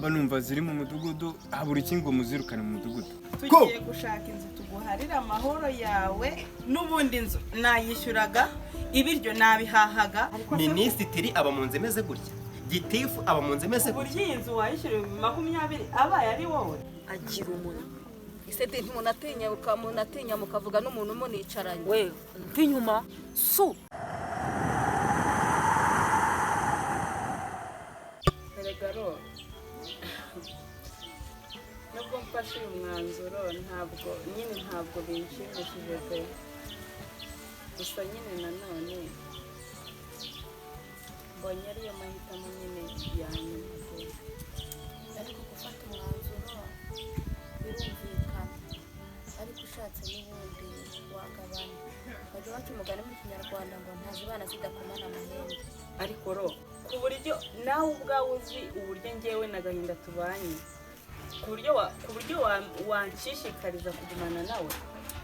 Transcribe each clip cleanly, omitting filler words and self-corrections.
Mba numva ziri mu mudugudu, habura iki ngo muzirukane mu mudugudu? Tugiye gushaka inzu tuguharire amahoro yawe. N'ubundi inzu nayishyuraga, ibiryo nabihahaga. Minisitiri aba mu nzu imeze gutya, gitifu aba mu nzu imeze gutya. Uburyo iyi nzu wayishyura 20,000 abaye ari wowe. Agira umunwa ese ntimunatinya, ukamunatinya mukavuga n'umuntu municaranye. We mva inyuma su. Erega ro, nubwo mfashe uyu mwanzuro, ntabwo nyine, ntabwo binshimishije pe. Gusa nyine nanone mbonye ariyo mahitamo nyine ya nyuma pe. Ariko gufata umwanzuro birumvikana, ariko ushatse n'ubundi wagabanya. Bajya baca umugani mu Kinyarwanda ngo ntazibana zidakomana amahembe. Ariko ro, ku buryo nawe ubwawe uzi uburyo ngewe n'agahinda tubanye, ku buryo wanshishikariza kugumana nawe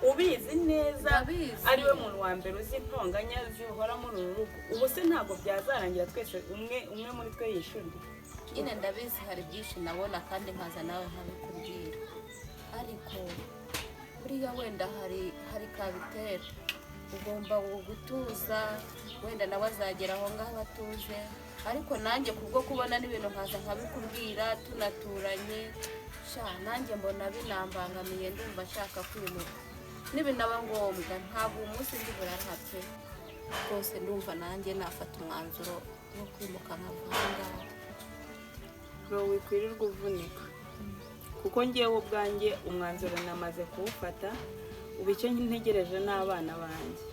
ubizi neza. Ndabizi. Ariwe muntu wa mbere uzi intonganya zihora muri uru rugo. Ubu se ntabwo byazarangira twese umwe umwe muri twe yishyurwa? Nyine ndabizi, hari byinshi nabona kandi nkaza nawe nkabikubwira, ariko buriya wenda hari kabitera. Ugomba gutuza, wenda nawe azagera aho ngaho atuze. Ariko nanjye kubwo kubona n'ibintu nkaza nkabikubwira tunaturanye, sha, nanjye mbona binambangamiye, ndumva nshaka kwimuka. Nibinaba ngombwa, ntabwo uyu munsi ndi burara pe. Rwose ndumva nanjye nafata umwanzuro wo kwimuka nkava aha ngaha. Ro, wikwirirwa uvunika, kuko ngewe ubwanjye umwanzuro namaze kuwufata. Ubu icyo ntegereje ni abana banjye,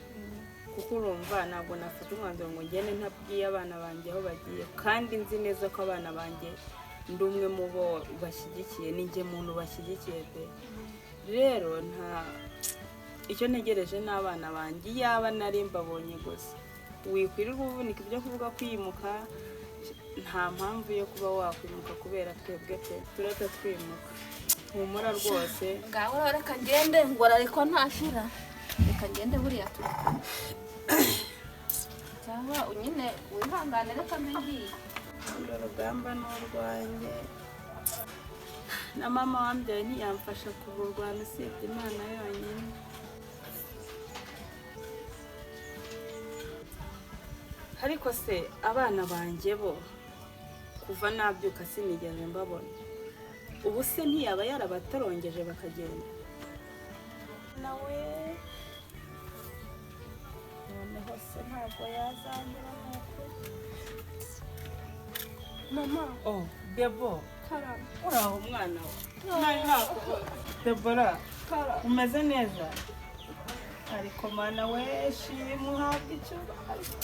kuko urumva ntabwo nafata umwanzuro ngo ngende ntabwiye abana banjye aho bagiye, kandi nzi neza ko abana banjye ndi umwe mu bo bashyigikiye, ni njye muntu bashyigikiye pe. Rero nta icyo ntegereje ni abana banjye, iyaba nari mbabonye gusa. Wikwirirwa uvunika ibyo kuvuga kwimuka, nta mpamvu yo kuba wakwimuka kubera twebwe pe. Turata twimuka, humura rwose. Ngaho rero reka ngende, ngo arareko ntashira. Reka ngende, buriya turi kumwe, cyangwa nyine wihangane, reka mbe ngiye. Uru rugamba ni urwanjye, na mama wambyaye ntiyamfasha kururwana usibye Imana yonyine. Ariko se abana banjye bo kuva nabyuka sinigeze mbabona. Ubu se ntiyaba yarabatarongeje bakagenda nawe? Noneho se ntabwo yazangira n'ukuri. Mama. Oh, Debo. Karame. Uraho mwana we? Nari nakubona, Debora. Karame. Umeze neza? Ariko Mana we, shima, uhabwe icyubahiro.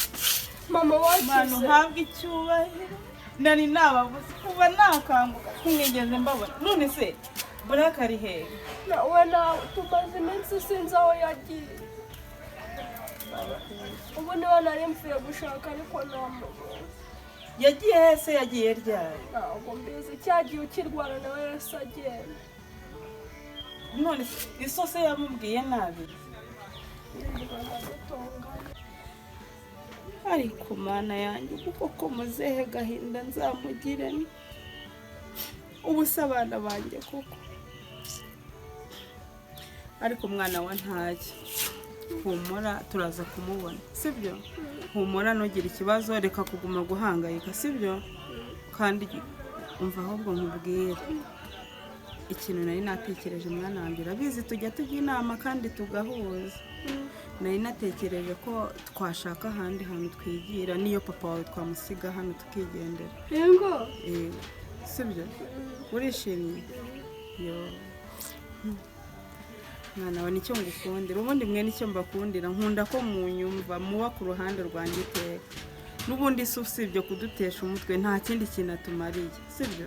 Mama. Mana, wakize? uhabwe icyubahiro. Nari nababuze kuva nakanguka, sinigeze mbabona. None se Buraka ari hehe? Nawe nawe tumaze iminsi, sinzi aho yagiye. Ubu niwe nari mvuye gushaka, ariko ntamubonye. Yagiye he se? Yagiye ryari? Ntabwo mbizi, cyagiye ukirwara nawe yahise agenda. None se isose yamubwiye nabi? Yirirwaga dutongana. Ariko Mana yanjye, kuko ko muzehe gahinda nzamugire nte? Ubu se abana banjye koko? Ariko umwana wa ntacyo, humura, turaza kumubona, sibyo? Humura, ntugire ikibazo, reka kuguma guhangayika, sibyo? Kandi umva, ahubwo nkubwire ikintu nari natekereje. Mwana wanjye, urabizi tujya tujya inama kandi tugahuza. Nari natekereje ko twashaka ahandi hantu twigira, niyo papa wawe twamusiga hano tukigendera. Yego. Sibyo? Urishimye? Yo mwana wa, nicyo ngukundira. Ubundi mwe nicyo mbakundira, nkunda ko munyumva, muba ku ruhande rwanjye iteka. N'ubundi se usibye kudutesha umutwe nta kindi kintu atumariye, sibyo?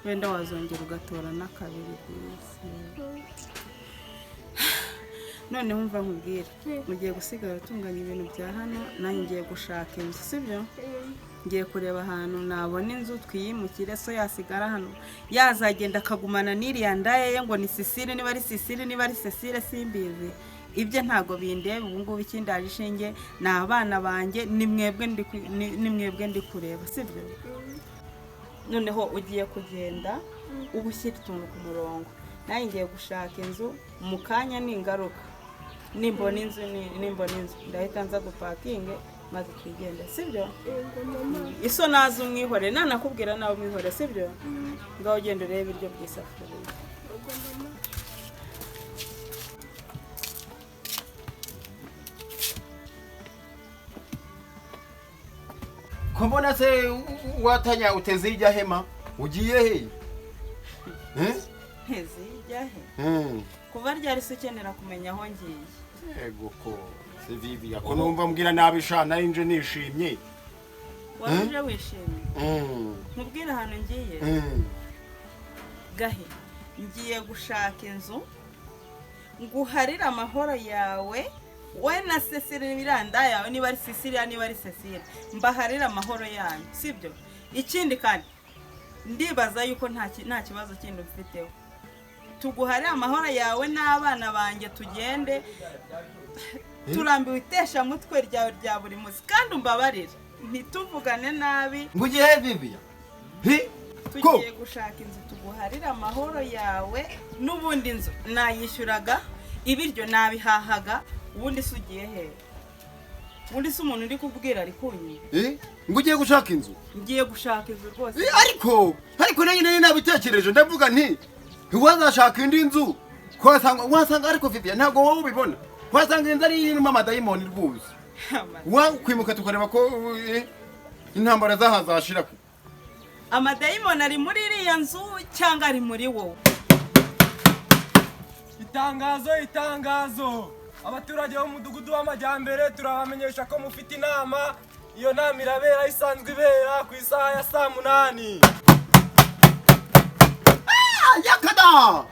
Wenda wazongera ugatora n'akabiri rwose. Noneho umva nkubwire, mugiye gusigara utunganya ibintu bya hano, nanjye ngiye gushaka inzu, sibyo? Ngiye kureba ahantu nabona inzu twiyimukire. So yasigara hano, yazagenda akagumana n'iriya ndaya ye ngo ni Sisire, niba ari Sisire, niba ari Cecile, simbizi. Ibyo ntabwo bindeba ubu ngubu. Ikindaje ishinge ni abana banjye, ni mwebwe ndi kureba, sibyo? Noneho ugiye kugenda uba ushyira utuntu ku murongo, nawe ngiye gushaka inzu mu kanya ningaruka, nimbona inzu nimbona inzu ndahita nza gupakinge maze twigende, sibyo? Yego mama. Iso naza umwihore, nanakubwira nawe umwihore, sibyo? Ngaho ugenda urebe ibiryo by'isafuriya. Yego mama. Ko mbona se watanya uteze ijya hema ugiye he? Eh? Ntizijya he? Hmm. Kuva ryari se ukenera kumenya aho ngiye? Yego ko se Viviya, ko numva mbwira nabi sha, nari nje nishimye. Wari uje wishimye? Mm. Nkubwire ahantu ngiye? Mm. Gahe, ngiye gushaka inzu nguharire amahoro yawe, we na Cecile biranda yawe, niba ari Cecilia niba ari Cecile, mbaharire amahoro yanyu, sibyo? Ikindi kandi ndibaza yuko nta kibazo kindi mfiteho, tuguharire amahoro yawe n'abana banjye, tugende turambiwe iteshamutwe ryawe rya buri munsi, kandi umbabarire ntituvugane nabi. Ngo ugiye he Viviya? Hi? Ko? Tugiye gushaka inzu tuguharire amahoro yawe, n'ubundi inzu nayishyuraga, ibiryo nabihahaga, ubundi se ugiye he? Ubundi se umuntu uri kubwira ari kunywa? Eh? Ngo ugiye gushaka inzu? Ngiye gushaka inzu rwose. Eh, ariko nanjye nari nabitekereje, ndavuga nti ntiwazashaka indi nzu, wasanga ariko Viviya ntabwo wowe ubibona, wasanga inzu ari irimo amadayimoni rwose. Wakwimuka tukareba ko intambara zahazashira. Amadayimoni ari muri iriya nzu cyangwa ari muri wowe? Itangazo, itangazo! Abaturage bo mu mudugudu w'amajyambere turabamenyesha ko mufite inama. Iyo nama irabera isanzwe ibera ku isaha ya saa 8. Yakada!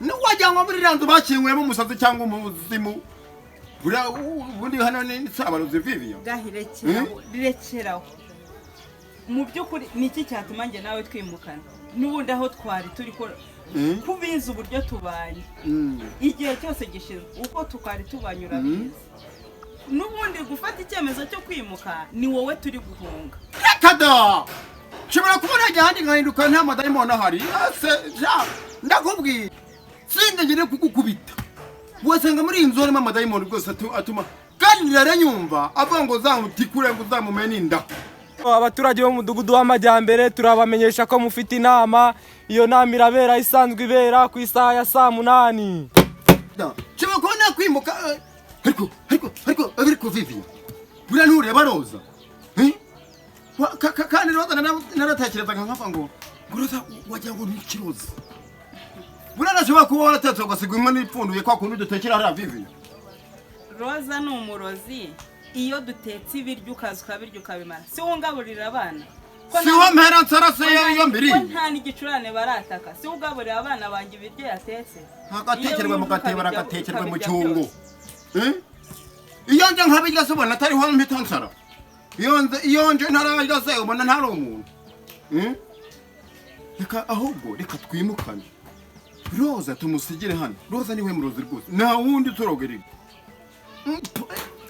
Nuwajyanwa muri iriya nzu bakinguyemo umusazi cyangwa umuzimu. Buriya ubundi hano ni sabarozi Viviya. Gahi, rekeraho, rekeraho. Mu by'ukuri ni iki cyatuma njye nawe twimukana? N'ubundi aho twari turi ko kubizi uburyo tubanye igihe cyose gishize uko twari tubanye urabizi. N'ubundi gufata icyemezo cyo kwimuka ni wowe turi guhunga. Yakada! Nshobora kuba najya ahandi nkahinduka nta madayimoni ahari. Ese ja, ndakubwiye sindagire kugukubita. Wasanga muri iyi nzu harimo amadayimoni rwose atuma kandi raranyumva avuga ngo zamutikure ngo uzamumene inda. Abaturage bo mu mudugudu w'amajyambere turabamenyesha ko mufite inama. Iyo nama irabera isanzwe ibera ku isaha ya saa 8. Nshobora kuba nakwimuka, ariko ariko ariko ariko Viviya, buriya ntureba Roza? Eh? Kandi Roza naratekerezaga nkavuga ngo Roza wagira ngo ni ikirozi. Buriya nashobora kuba waratetse ugasiga imwe n'ipfunduye kwa kundi dutekera hariya Viviya. Roza ni umurozi, iyo dutetse ibiryo ukaza ukabirya ukabimara, si wowe ungaburira abana? Ko Si wowe mpera nsarase iyo mbiri? Ko nta n'igicurane barataka, si wowe ugaburira abana banjye ibiryo yatetse? Hagatekerwe mu gatebo, hagatekerwe mu cyungo. Byose. Eh? Iyo nje nkabirya se ubona atariho mpita nsara? Iyo nje ntararya se ubona ntari umuntu? Eh? Reka ahubwo reka twimukane. Roza tumusigire hano. Roza niwe murozi rwose. Nta wundi turogerera.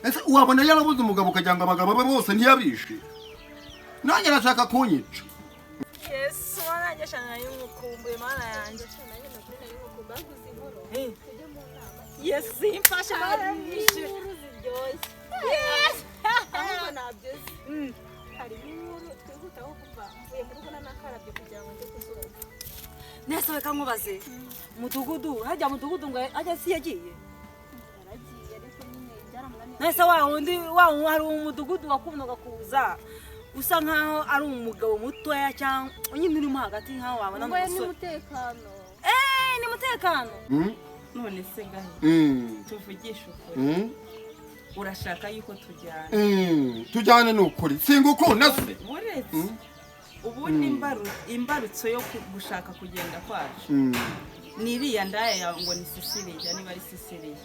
Ese wabona yarabuze umugabo ukagira ngo abagabo be bose ntiyabishe? Nanjye arashaka kunyica. Yesu, mana shana nari nkukumbuye mana yanjye. Yesu imfashe mana myinshi. Inkuru ziryoshye. Ahubwo nabyo uzi. Harimo inkuru twihutaho kuva mvuye mu rugo nanakarabye kugira ngo njye kuzumva. Nese reka nkubaze. Mudugudu, hajya mudugudu ngo ajya si yagiye. Yaragiye ariko nyine byaramunaniye. Nese wa wundi wa hari umudugudu wakundaga kuza usa nkaho ari umugabo mutoya cyangwa nyine urimo hagati nkaho wabona Ngo ni n'umusore. umutekano. Ni umutekano. None se Gahi, tuvugishe ukuri, urashaka yuko tujyana? Tujyane ni ukuri, singukunda se. Buretse ubundi imbarutso yo gushaka kugenda kwacu ni iriya ndaya yawe ngo ni Cecilia, niba ari Cecilia.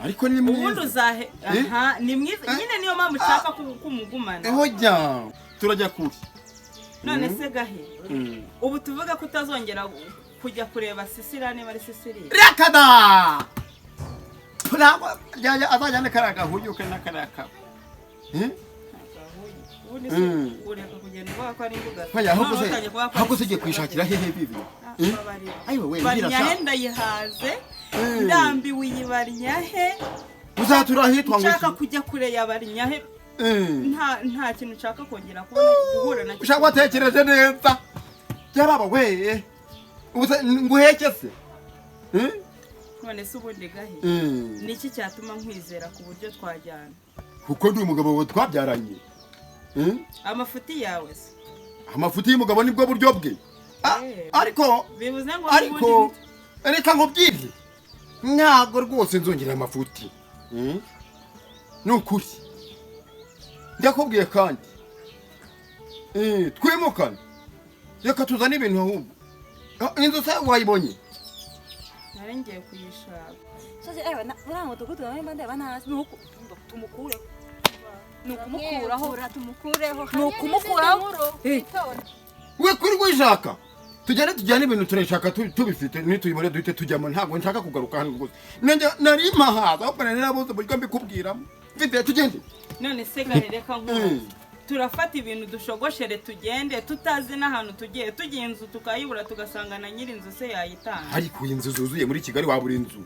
Ariko ni mwiza. Ubundi uzahe aha ni mwiza nyine, niyo mpamvu ushaka kumugumana. Eho jya turajya kure. None se Gahi, ubu tuvuga ko utazongera kujya kureba Cecilia niba ari Cecilia? Rakada! Ntabwo azajyane kariya gahuyu ke n'akariya kabo. Ubundi se ureka kugenda uvuga ko ari imbuga? Oya, ahubwo se ahubwo se ugiye kuyishakira hehe, Vivi? Eh? Ayiwe we, mbwira sha. Barinyahe ndayihaze, ndambiwe iyi barinyahe. Uzatura ahitwa ngo Nshaka iki? kujya kure ya barinyahe. Nta kintu nshaka kongera kubona, guhura na. Ushaka watekereje neza byababa we, ubu se nguheke se? Eh? None se ubundi gahe, niki cyatuma nkwizera ku buryo twajyana? Kuko ndi umugabo wawe twabyaranye. Eh? Amafuti yawe se? Amafuti y'umugabo nibwo buryo bwe. Ariko Bivuze ngo ariko n'ubundi reka nkubwire, ntabwo rwose nzongera amafuti. Ni ukuri ndakubwiye kandi. Twimukane, reka tuzane ibintu ahubwo. Inzu se wayibonye? Nari ngiye kuyishaka. Soze ewe na uriya mudugudu nawe mba ndeba ntazi, ni uku tumukureho, ni ukumukuraho. Tumukureho. Ni ukumukuraho. We kuri wishaka tugende tujyane ibintu, turashaka tubifite nituyibone duhite tujyamo. Ntabwo nshaka kugaruka hano rwose. Nanjye nari mpahaza, ahubwo nari narabuze uburyo mbikubwiramo. Mfite tugende. None se gahe, reka nkubaze, turafata ibintu dushogoshere tugende tutazi n'ahantu tugiye, tugiye inzu tukayibura, tugasanga na nyiri inzu se yayitanga? Ariko inzu zuzuye muri Kigali, wabura inzu?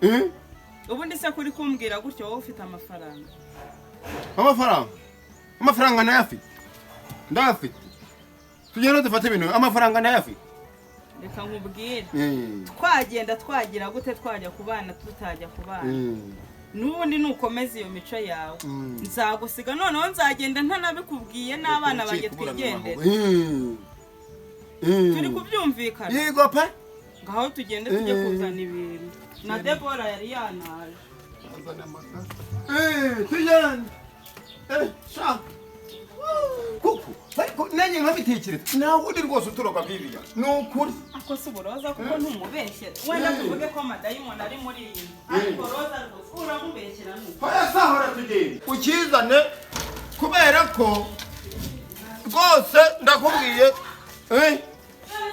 Eh? Ubundi se kuri kumbwira gutyo, wowe ufite amafaranga? Amafaranga ndayafite, ndayafite. Tugende dufate ibintu, amafaranga ndayafite. Reka nkubwire, twagenda twagira gute, twajya ku bana, tutajya ku bana, n'ubundi nukomeza iyo mico yawe nzagusiga, noneho nzagenda ntanabikubwiye n'abana banjye, twigendere. Turi kubyumvikana? Yego pe. Ngaho tugende tujye kuzana ibintu, na Debora yari yanaje. Tugende. Sha kuko ariko nanjye nkabitekereza, nawe undi rwose uturoga Bibiliya ni ukuri. Ako si uburoza, kuko ntumubeshyera, wenda tuvuge ko amadayimoni ari muri iyi nzu, ariko Roza rwose uramubeshyera nuko. Hoya sahora, tugende ukizane, kubera ko rwose ndakubwiye. None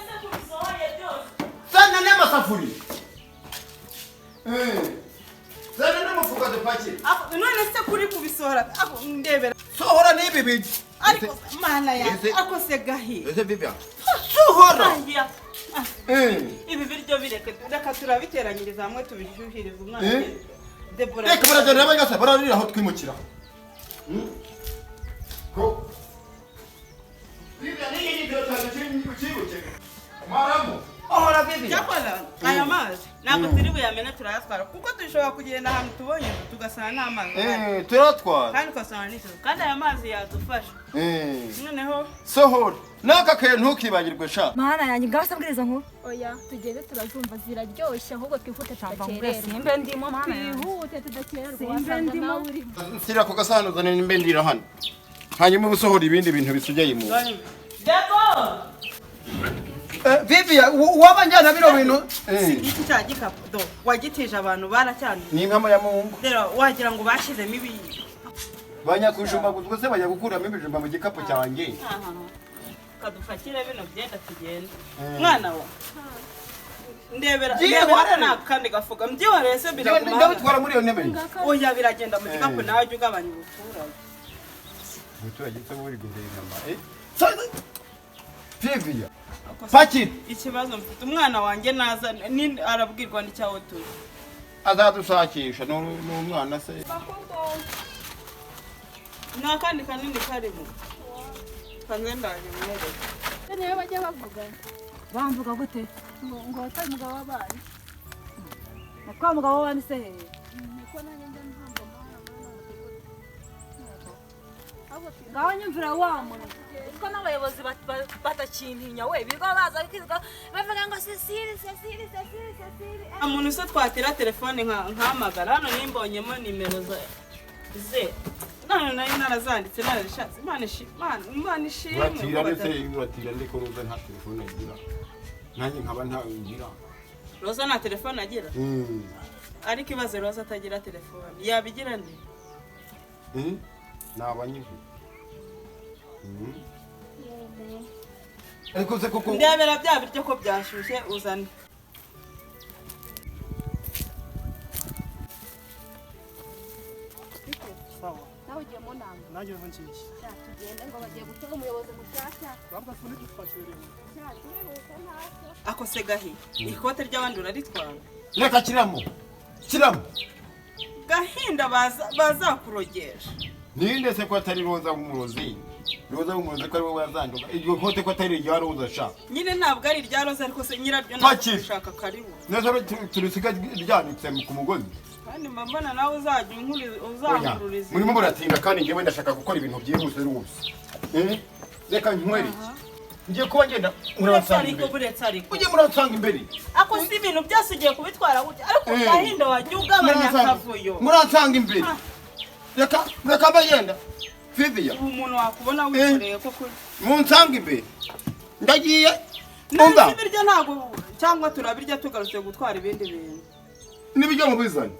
se kubisohoye byose? Zana n'amasafuriya. Zana n'umufuka dupakire. None se kuri kubisohora, ako ndebera. Sohora n'ibi bigi. Ariko mana yanjye, ako se gahi. Ese Vivian, sohora. Aya. Ibi biryo bireke, reka turabiteranyiriza hamwe tubishyuhirize umwana. Debora. Reka baragenda bagasa bararira aho twimukira ko Vivian ni igitero cyanjye cyibuke maramo ohora Vivian. Cyakora aya mazi ntabwo turi buyamene, turayatwara, kuko dushobora kugenda ahantu tubonye inzu tugasanga nta mazi ahari. Turatwara. Kandi ugasanga n'ikibazo, kandi aya mazi yadufasha. Noneho Sohora n'aka kaye, ntukibagirwe sha. Mana yanjye, ngaho se mbwiriza nkuru. Oya, tugende turazumva ziraryoshye, ahubwo twihute Mbwira. tudakererwa. Simbe ndimo, mana yanjye. Twihute tudakererwa. Simbe Wasanga ndimo. nawe urimo. Nshyira ku gasahani, uzane nimbe ndira hano, hanyuma uba usohora ibindi bintu bisigaye mu nzu. Debo. Vivian, waba njyana bino bintu? Si iki cya gikapu do wagitije abantu baracyanduye? Ni impamo ya Mungu. Rero wagira ngo bashyizemo ibi. Banyakujumba se bajya gukuramo ibijumba mu gikapu cyanjye? Kadupakire bino byenda tugende. Mwana wa ndebera. Byihorere. Ndebera nta kandi gafuka, mbyihorere se, biraguma. Ndabitwara muri iyo ntebe. Oya, biragenda mu gikapu, nawe jya ugabanya ubuturage. Umuturage se muri guverinoma? Vivian, pakira. Ikibazo mfite, umwana wanjye naza arabwirwa n'icyaho turi. Azadushakisha n'umwana se. Nta kandi kanini karimo, kanze ndaje mwereke. Niyo bajya bavuga. Bamvuga gute? Ngo watwaye umugabo w'abana. Natwa mugabo w'abandi se hehe? Niko nanjye njya ntabwo mbana muri uno mudugudu. Ahubwo Ngaho nyumvira wa muntu, kuko n'abayobozi batakintinya we, birirwa baza bakirirwa bavuga ngo Cecile, Cecile, Cecile, Cecile. Nta muntu se twatira telefone nkahamagara hano nimbonyemo nimero ze none nari narazanditse narazishatse. Imana ishimwe. Uratira ndetse uratira ndiko Roza nta telefone agira, nanjye nkaba ntawe ngira. Roza nta telefone agira? Ariko ibaze Roza atagira telefone, yabigira nde? Ni abanyije ariko se koko. Ndebera bya biryo ko byashyushye, uzane. Nawe ugiye mu nama? Nanjye niho ngiye. Sha, tugende ngo bagiye gutora umuyobozi mushyashya. Bavuga ko ntitwakerewe. Sha, turihuta ntacyo. Ako se gahi, ikote ry'abandi uraritwara? Reka kiramo. Kiramo. Gahinda bazakurogesha. Ninde se ko atari Roza w'umurozi? Roza w'umurozi ko ari wowe wazanduka. Iryo kote ko atari irya Roza sha. Nyine ntabwo ari irya Roza, ariko se nyiraryo Pakira. ntabwo karibu. Neza turisiga ryanitse ku mugozi. Kandi mbona nawe uzajya uzankururiza. Murimo muratinda kandi ngewe ndashaka gukora ibintu byihuse rwose. Reka nkwere. Ngiye kuba ngenda muransanga imbere. Buretse ariko. Ujye muransanga imbere. Ako si ibintu byose ugiye kubitwara gutya, ariko Gahinda wajya ugabanya akavuyo. Muransanga imbere. Reka reka bagenda. Fivia. Umuntu wakubona wikoreye koko. Munsanga imbere. Ndagiye. Umva. Ibiryo ntago cyangwa turabirya tugarutse gutwara ibindi bintu. Nibijya mu bizanye.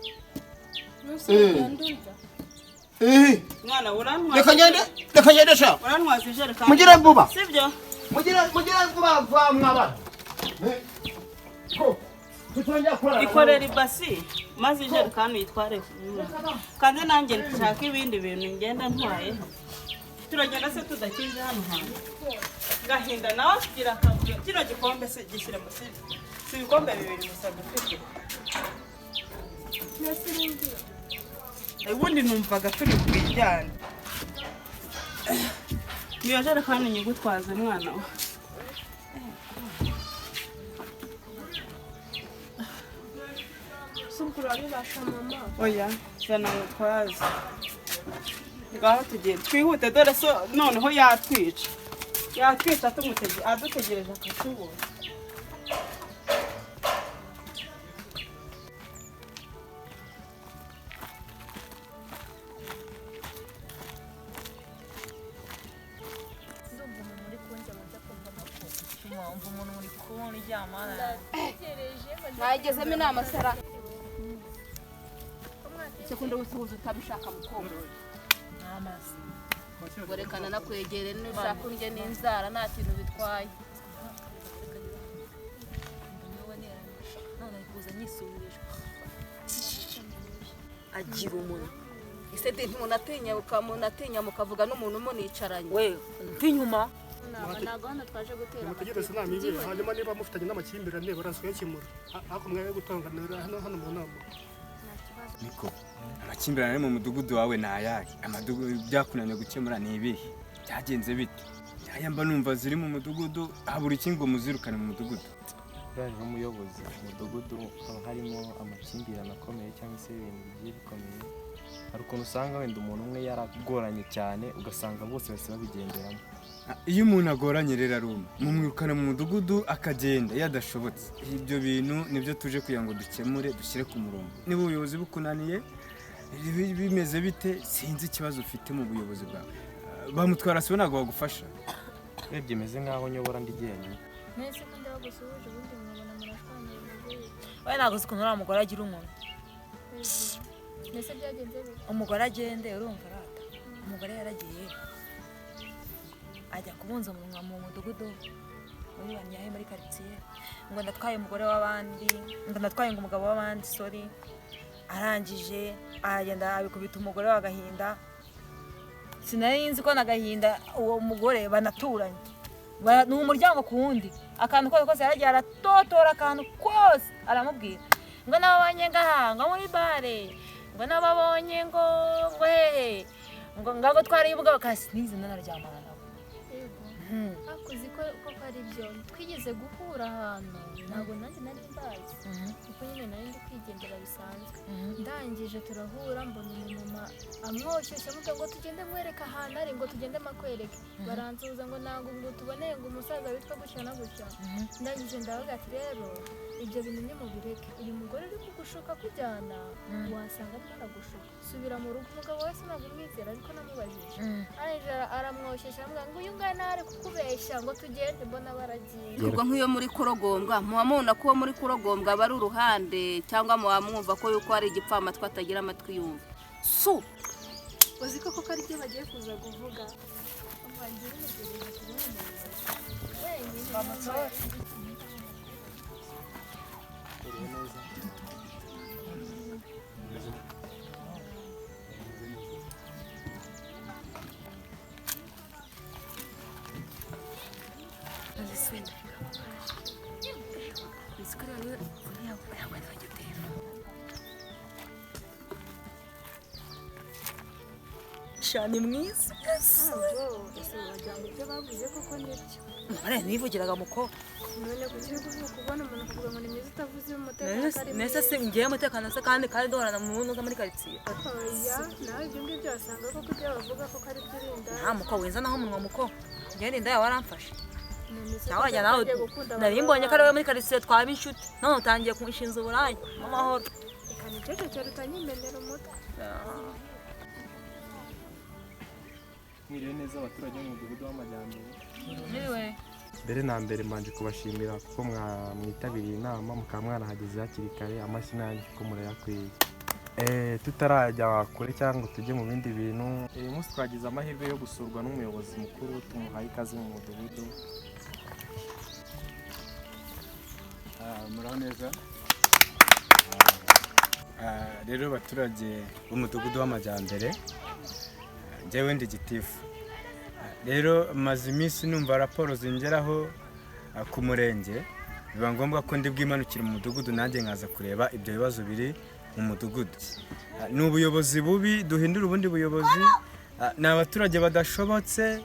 Mwana urantwaza. Reka ngende, reka ngende sha. Urantwaza ijerekani. Mugire vuba. Sibyo? Mugire vuba vuba mwabana. Ko tutongera kurara. Ikorera ibasi maze ijerekani uyitware. Kandi nanjye nshaka ibindi bintu ngenda ntwaye. Turagenda se tudakinze hano hantu. Gahinda nawe agira akavuyo. Kino gikombe se gishyire mu si ibikombe bibiri gusa dufite. Ubundi numvaga turi bwijyane. Niyo jerekani nyigutwaze mwana we. Oya, zana ngutwaze. Ngaho tugiye twihute dore so noneho yatwica. Yatwica tumutege adutegereje akatubona. Nagezemo inama sara. Sekunda gusuhuza utabishaka mukobwa. Amazi. Gorekana nakwegere nushaka urye n'inzara nta kintu bitwaye. Agira umuntu. Ese de ntimunatinya ukamunatinya mukavuga n'umuntu municaranye. We, mvinyuma. Ntabwo hano twaje gutera. Mutegereze inama ibe, hanyuma niba mufitanye n'amakimbirane barazuyakemura. Ariko mwaye gutonganira hano hano mu nama. Niko, amakimbirane ari mu mudugudu wawe ni ayahe? Amadugudu byakunaniye gukemura ni ibihe? Byagenze bite? Aya mba numva ziri mu mudugudu, habura iki ngo muzirukane mu mudugudu? Buriya nk'umuyobozi mu mudugudu haba harimo amakimbirane akomeye cyangwa se ibintu bigiye bikomeye. Hari ukuntu usanga wenda umuntu umwe yaragoranye cyane ugasanga bose bahise babigenderamo. Iyo umuntu agoranye rero aruma mumwirukana mu mudugudu akagenda iyo adashobotse. Ibyo bintu nibyo tuje kugira ngo dukemure dushyire ku murongo. Niba ubuyobozi bukunaniye bimeze bite, sinzi ikibazo ufite mu buyobozi bwawe. Bamutwara sibo ntabwo bagufasha. Urebye meze nkaho nyobora ndi jyenyine. Nese ko ndabagusuhuje ubundi mwabona murashwanye. We ntabwo uzi ukuntu uriya mugore agira umuntu. Nese byagenze bite? Umugore agende urumva arata. Umugore yaragiye ajya kubunza umunwa mu mudugudu muri banyahe muri quartier ngo ndatwaye umugore w'abandi, ngo ndatwaye ngo umugabo w'abandi, sorry. Arangije aragenda abikubita umugore w'agahinda. Sinari nzi ko nagahinda uwo mugore banaturanye. Ni umuryango ku wundi. Akantu kose kose yaragiye aratotora akantu kose aramubwira ngo nababonye ngaha ngo muri bare, ngo nababonye ngo ngo hehe, ngo ngago twari ubwo kasi nize nanaryamana nawe. Ariko uzi ko koko ari byo twigeze guhura ahantu ntabwo nanjye nari mbazi kuko nyine nari ndi kwigendera bisanzwe. Ndangije turahura mbona umumama amwoshyushye amubwira ngo tugende mwereke ahantu ari, ngo tugende makwereke. Baransuhuza ngo ntabwo ngo tuboneye ngo umusaza witwa gutya na gutya. Ndangije ndavuga ati rero ibyo bintu nimubireke, uyu mugore uri kugushuka kujyana wasanga arimo aragushuka, subira mu rugo. Umugabo wese ntabwo umwizera ariko namubajije. Arangije aramwoshyeshya aramubwira ngo uyu nguyu ntari kukubeshya ngo tugende, mbona baragiye. Ubwo nk'iyo muri kurogombwa muba mubona ko uwo muri kurogombwa aba ari uruhande, cyangwa muba mwumva ko yuko ari igipfamatwi atagira amatwi yumva. Su uzi ko koko ari byo bagiye kuza kuvuga. Shani mwiza. Ese wagira ngo ibyo bavuze koko nibyo? Mare nivugiraga muko. None kuki uri kuvuga kubona umuntu akavuga ngo ni mwiza utavuze umutekano ko ari Nese se ngiye umutekano se kandi duhorana mu ntuza muri quartier. Oya, nawe ibyo ngibyo wasanga koko ibyo bavuga koko ari byo urinda. Nta muko winza naho umunwa muko. Ngiye ninda yawe waramfashe. None se Nawe wajya nawe ugiye gukunda nari mbonye ko ari wowe muri quartier twaba inshuti. None utangiye kunshinza uburaya mu mahoro. Reka nicecekere utanyimenera umutwe. Mwiriwe neza abaturage bo mu mudugudu w'amajyambere. Mwiriwe. Mbere na mbere mbanje kubashimira kuko mwitabiriye inama mukaba mwarahageze hakiri kare, amashyi nanjye kuko murayakwiye. Tutarajya kure cyangwa ngo tujye mu bindi bintu, uyu munsi twagize amahirwe yo gusurwa n'umuyobozi mukuru, tumuhaye ikaze mu mudugudu. Muraho neza. Rero abaturage b'umudugudu w'amajyambere, njyewe ndi gitifu. Rero maze iminsi numva raporo zingeraho ku murenge, biba ngombwa ko ndi bwimanukire mu mudugudu nanjye nkaza kureba ibyo bibazo biri mu mudugudu. Ni ubuyobozi bubi, duhindura ubundi buyobozi, ni abaturage badashobotse,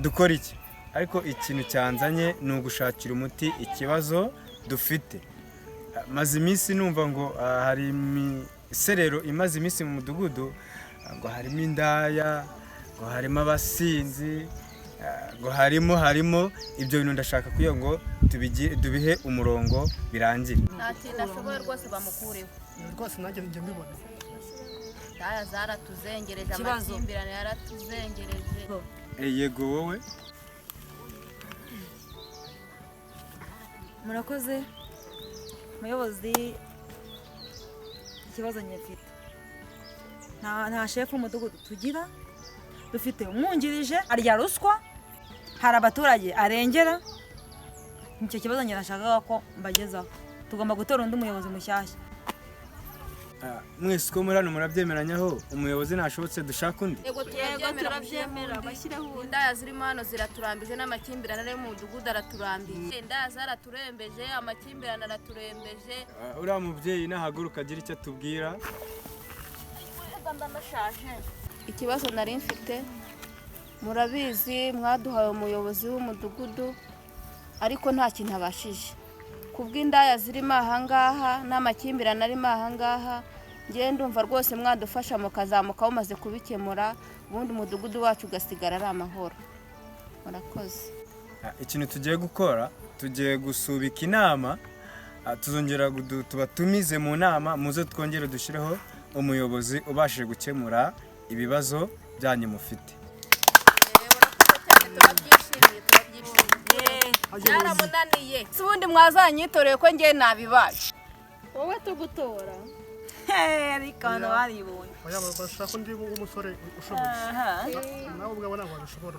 dukora iki? Ariko ikintu cyanzanye ni ugushakira umuti ikibazo dufite. Maze iminsi numva ngo hari imiserero imaze iminsi mu mudugudu, ngo harimo indaya, ngo harimo abasinzi, ngo harimo ibyo bintu. Ndashaka kugira ngo tubihe umurongo birangire. Nta kintu ashoboye rwose bamukureho. Rwose nanjye njya mbibona. Indaya zaratuzengereje, Ikibazo. amakimbirane yaratuzengereje. Yego wowe. Murakoze muyobozi, ikibazo nyefite nta shefu w'umudugudu tugira, dufite umwungirije arya ruswa, hari abaturage arengera. Nicyo kibazo njye nashakaga ko mbagezaho. Tugomba gutora undi muyobozi mushyashya. Mwese uko muri hano murabyemeranyaho, umuyobozi ntashobotse dushaka undi? Yego turabyemera, bashyireho indaya zirimo hano ziraturambije, n'amakimbirane ari mu mudugudu araturambije. Indaya zaraturembeje, amakimbirane araturembeje. Uriya mubyeyi nahaguruka agira icyo atubwira. Ikibazo nari mfite, murabizi mwaduhaye umuyobozi w'umudugudu ariko nta kintu abashije. Kubw'indaya zirimo ahangaha n'amakimbirane arimo ahangaha, ngiye ndumva rwose mwadufasha mukazamuka mumaze kubikemura, ubundi umudugudu wacu ugasigara ari amahoro. Murakoze. Ikintu tugiye gukora, tugiye gusubika inama, tuzongera tubatumize mu nama, muze twongere dushyireho umuyobozi ubashije gukemura ibibazo byanyu mufite. Murakoze cyane, turabyishimiye, turabyishimiye. Byaramunaniye. Si ubundi mwazanyitoreye ko ngiye nabibasha. Wowe tugutora. Ariko abantu baribonye. Oya, bashaka undi w'umusore ushoboye. Nawe ubwawe ntabwo wabishobora.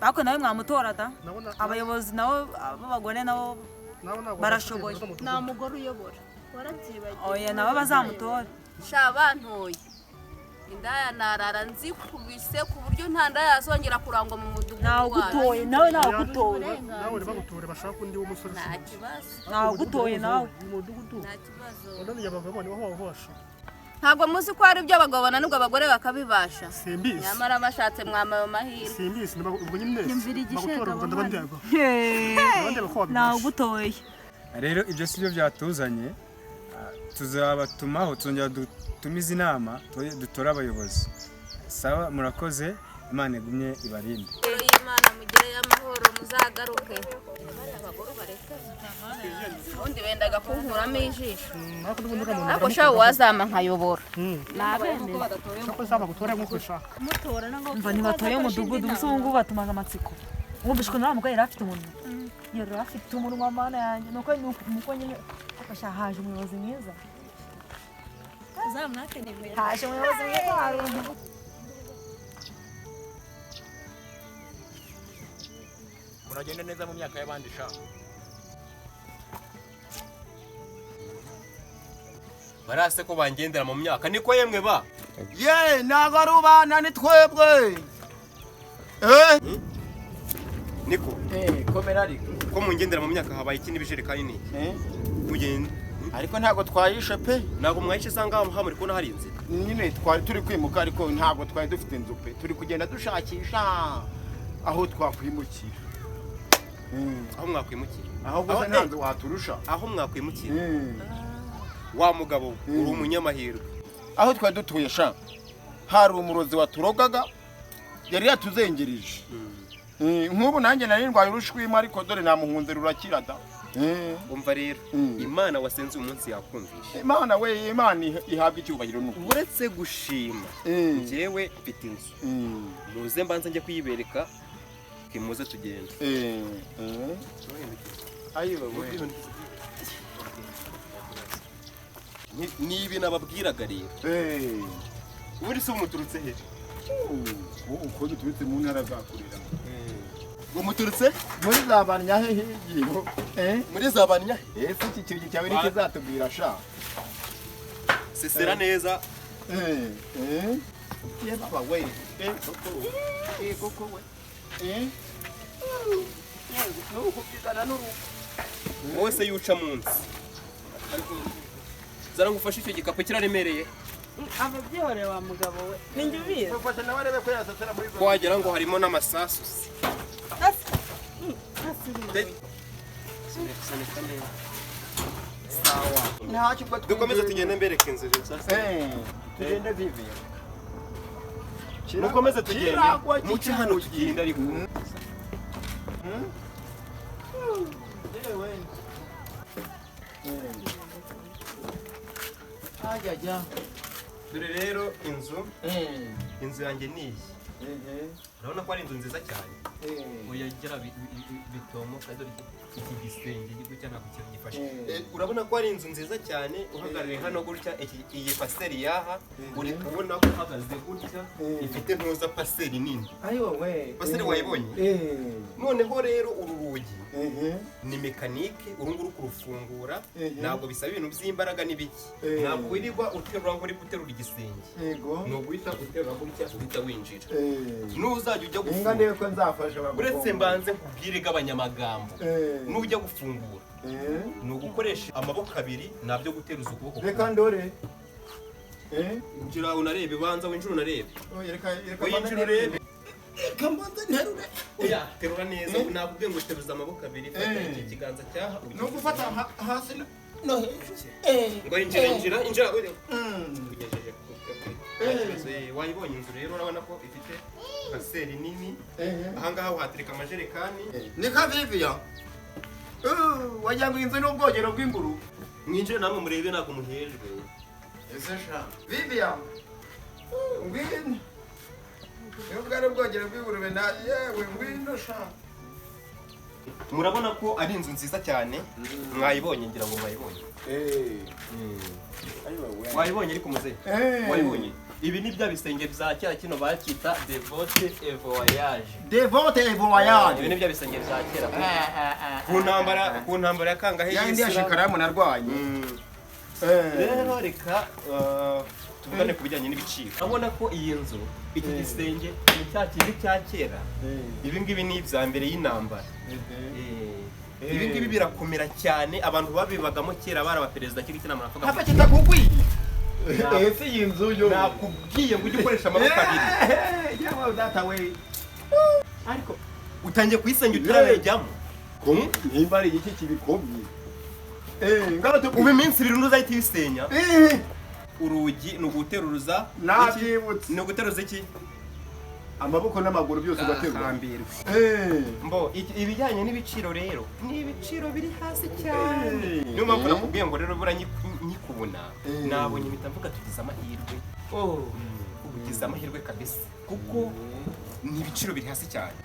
Ariko nawe mwamutora da. Abayobozi nabo b'abagore nabo barashoboye. Nta mugore uyobora. Warabyibagiwe. Oya nabo bazamutora. Sha bantoye. Indaya narara nzikubise ku buryo nta ndaya yazongera kurangwa mu mudugudu Nawe ugutoye, nawe nawe ugutoye. Nawe baguture, bashaka undi w'umusore Nta ushoboye. kibazo. Nawe ugutoye nawe. Umudugudu. Nta kibazo. Unaniye abagabo niho wahosha. Ntabwo muzi ko hari ibyo abagabo bananirwa abagore bakabibasha. Simbizi. Nyamara bashatse mwamayo mahirwe. Simbizi, ubwo nyine Nyumvira igishega bagutora ubwo ndaba abana. ndeba. Ndaba ndeba ko wabibasha. Nawe ugutoye. Rero ibyo si byo byatuzanye, tuzabatumaho tuzongera dutumize inama dutore abayobozi. Sawa, murakoze, Imana igumye ibarinde. Y'Imana mugereyo amahoro muzagaruke. Ubundi bendaga kunkuramo ijisho. Ariko n'ubundi uriya muntu Ariko shawe wazama nkayobora. Nabemera. Shaka uzaba gutore nk'uko ubishaka. Umva ntibatoye umudugudu, ubu ngubu batumaze amatsiko. Wumvise ukuntu uriya mugore yari afite umunwa. Yari afite umunwa mana yanjye. Nuko nyine afasha haje umuyobozi mwiza. Uzamwake nimero. Haje umuyobozi mwiza harungu. Muragenda neza mu myaka y'abandi sha. Barase ko bangendera mu myaka niko yemwe ba. Ye ntabwo ari ubana ni twebwe. Niko Komera ariko. ko mungendera mu myaka habaye iki n'ibijerekani ni iki? Ariko ntabwo twayishe pe. Ntabwo mwayishe sanga aho muri kubona hari inzira. Nyine twari turi kwimuka ariko ntabwo twari dufite inzu pe. Turi kugenda dushakisha aho twakwimukira. Aho mwakwimukira? Aho gusa nta nzu waturusha. Aho mwakwimukira? Wa mugabo uri umunyamahirwe. Aho twari dutuye sha hari umurozi waturogaga yari yatuzengereje. Nk'ubu nanjye nari ndwaye urushwima ariko dore namuhunze rurakira da. Umva rero Imana wasenze umunsi yakumvisha. Imana we, Imana ihabwa icyubahiro nuko. Uretse gushima njyewe mfite inzu. Muze mbanze njye kuyibereka kimuze tugende. Ayiwe we. Ni ibi nababwiraga rero. Ubundi se umuturutse he? Uko duturutse mu ntara za kurera. Ngo muturutse muri zabanya he higiho? Muri zabanya? Ese iki kintu cyawe nikizatubwira sha. Sesera neza. Ye baba we. Koko. Koko we. Nukubyigana n'urugo. Wose yuca munsi. Zara ngufashe icyo gikapu kiraremereye. Ababyihoreye wa mugabo we. Ninjye ubizi. Mufashe nawe arebe ko yasasera muri zo. Wagira ngo harimo n'amasasu. Sawa. Dukomeze tugende mbereke inzu sasa. Tugende vivi. Mukomeze tugende. Muce hano tugende ariko. Yewe. Ajya. Dore rero inzu. Inzu yanjye ni iyi. Urabona ko ari inzu nziza cyane. Oya gira bitomoka dore iki gisenge gutya ntabwo gifashe. Urabona ko ari inzu nziza cyane uhagarariye hano gutya iyi paseri yaha uri kubona ko uhagaze gutya ifite ntuza paseri nini. Ayiwa we. Paseri wayibonye? Noneho rero uru rugi ni mekanike uru nguru kurufungura ntabwo bisaba ibintu by'imbaraga n'ibiki. Ntabwo wirirwa uterura ngo uri guterura igisenge. Ni uguhita uterura gutya uhita winjira. Nuzajya ujya gufungura. Inga ko nzafasha abagomba. Uretse mbanze nkubwire gabanyamagambo. Nujya gufungura ni ugukoresha amaboko abiri nabyo guteruza ukuboko. Reka ndore. Injira unarebe banza winjira unarebe. Reka winjira urebe. Reka mbanze nterure. Oya terura neza nakubwiye ngo teruza amaboko abiri fata iki kiganza cyaha. No gufata hasi no hejuru. Ngo injira injira injira. Ugejeje ku. Wayibonye inzu rero urabona ko ifite paseri nini. Ahangaha wahatereka amajerekani. Ni ka Vivian. Wagira ngo inzu n'ubwogero bw'inguru. Mwinjire namwe murebe ntabwo muhejwe. Ese sha Vivian. Ngwino. Iyo bwari ubwogero bw'ingurube na yewe ngwino sha. Murabona ko ari inzu nziza cyane. Mwayibonye ngira ngo mwayibonye. Wayibonye ariko muze. Wayibonye. Ibi ni bya bisenge bya kera kino bakita Devote et Voyage. Devote et Voyage. Ibi ni bya bisenge bya kera. Ku ntambara ya kangahe y'isi. Yandi yashikaramu narwanye. Rero reka tuvugane ku bijyanye n'ibiciro. Urabona ko iyi nzu iki gisenge ni cya kindi cya kera. Ibi ngibi ni ibya mbere y'intambara. Ibi ngibi birakomera cyane abantu babibagamo kera bari abaperezida cyangwa inama navuga. Hapa kitakugwiye. Ese iyi nzu yo nakubwiye ngo ujye ukoresha amaboko abiri. Yawe data we. Ariko utangiye kuyisenya utarayijyamo. Nimba ari iki kibikomye. Ngaro ubu iminsi ibiri ntuzahita ibisenya. Urugi ni uguteruza. Nabyibutse. Ni uguteruza iki? Amaboko n'amaguru byose ugaterura. Mbo ibijyanye n'ibiciro rero ni ibiciro biri hasi cyane. Niyo mpamvu nakubwiye ngo rero bura nyikubona nabonye impita mvuga tugize amahirwe. Ugize amahirwe kabisa kuko ni ibiciro biri hasi cyane.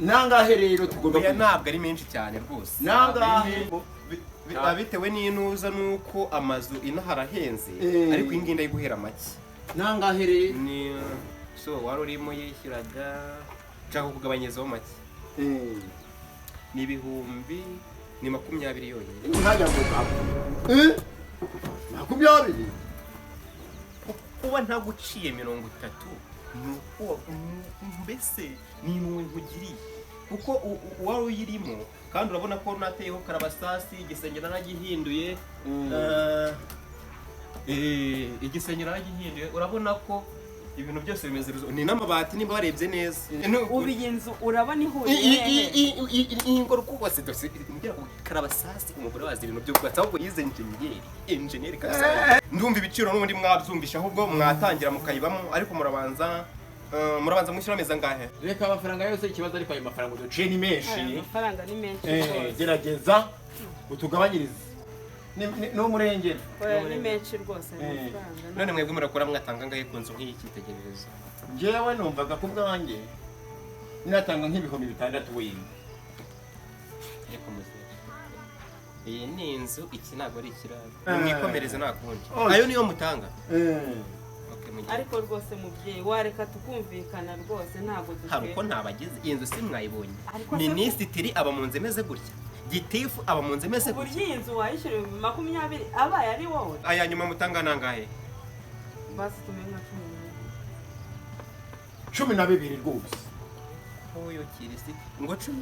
Nangahe rero tugomba kuya ntabwo ari menshi cyane rwose. Nangahe bitewe n'inuza nuko amazu inaha arahenze ariko iyi ngiyi ndayiguhera make. Nangahe rero ni so wari urimo yishyuraga nshaka kugabanyizaho make. Ni 20 yonyine. Ntajya ngo 20 kuba ntaguciye 30 nuko mbese ni impuhwe nkugiriye. Kuko uwari uyirimo, kandi urabona ko nateyeho karabasasi, igisenge naragihinduye. Igisenge naragihinduye, urabona ko ibintu byose bimeze, ni n'amabati nimba warebye neza. Ubu iyi nzu urabona ihuriye hehe? Iyi ngoro kubatse dose mbwira ngo karabasasi, umugore wazi ibintu by'ubwubatsi, ahubwo yize engineer kabisa. Ndumva ibiciro n'ubundi mwabyumvisha, ahubwo mwatangira mukayibamo, ariko murabanza mwishyura amezi angahe? Reka amafaranga yose ikibazo, ariko ayo mafaranga uduciye ni menshi. Aya mafaranga ni menshi rwose. Gerageza utugabanyirize. Ni umurengera. Oya, ni menshi rwose ayo mafaranga. None mwebwe murakora mwatanga angahe ku nzu nk'iyi cyitegererezo? Njyewe numvaga ku bwanjye natanga nk'6000 wenda. Ariko muzehe, iyi ni inzu, iki ntabwo ari ikiraro. Mwikomereze, nta kundi. Ayo niyo mutanga? Okay, mugende. Ariko rwose mubyeyi, wareka tukumvikana rwose, ntabwo Hari dukwiye. uko ntabagize, iyi nzu si mwayibonye? Ariko se- Minisitiri aba mu nzu imeze gutya, gitifu aba mu nzu imeze Uburyo gutya. iyi nzu wayishyura 20,000 abaye ari wowe. Aya nyuma mutanga ni angahe? Basi tumenye nka 12. 12 rwose. Oyo kirisi ngo 10,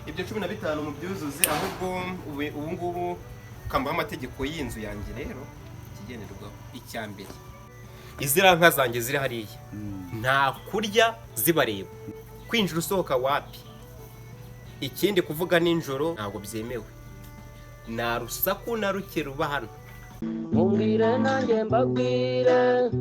ibyo 15 mubyuzuze. Ahubwo ubu ngubu kambaho amategeko y'inzu yanjye rero, ikigenderwaho icya mbere, iziriya nka zanjye ziri hariya nta kurya zibareba, kwinjira usohoka wapi. Ikindi, kuvuga nijoro ntabwo byemewe, nta rusaku na ruke ruba hano. Mumbwire nanjye mbabwire.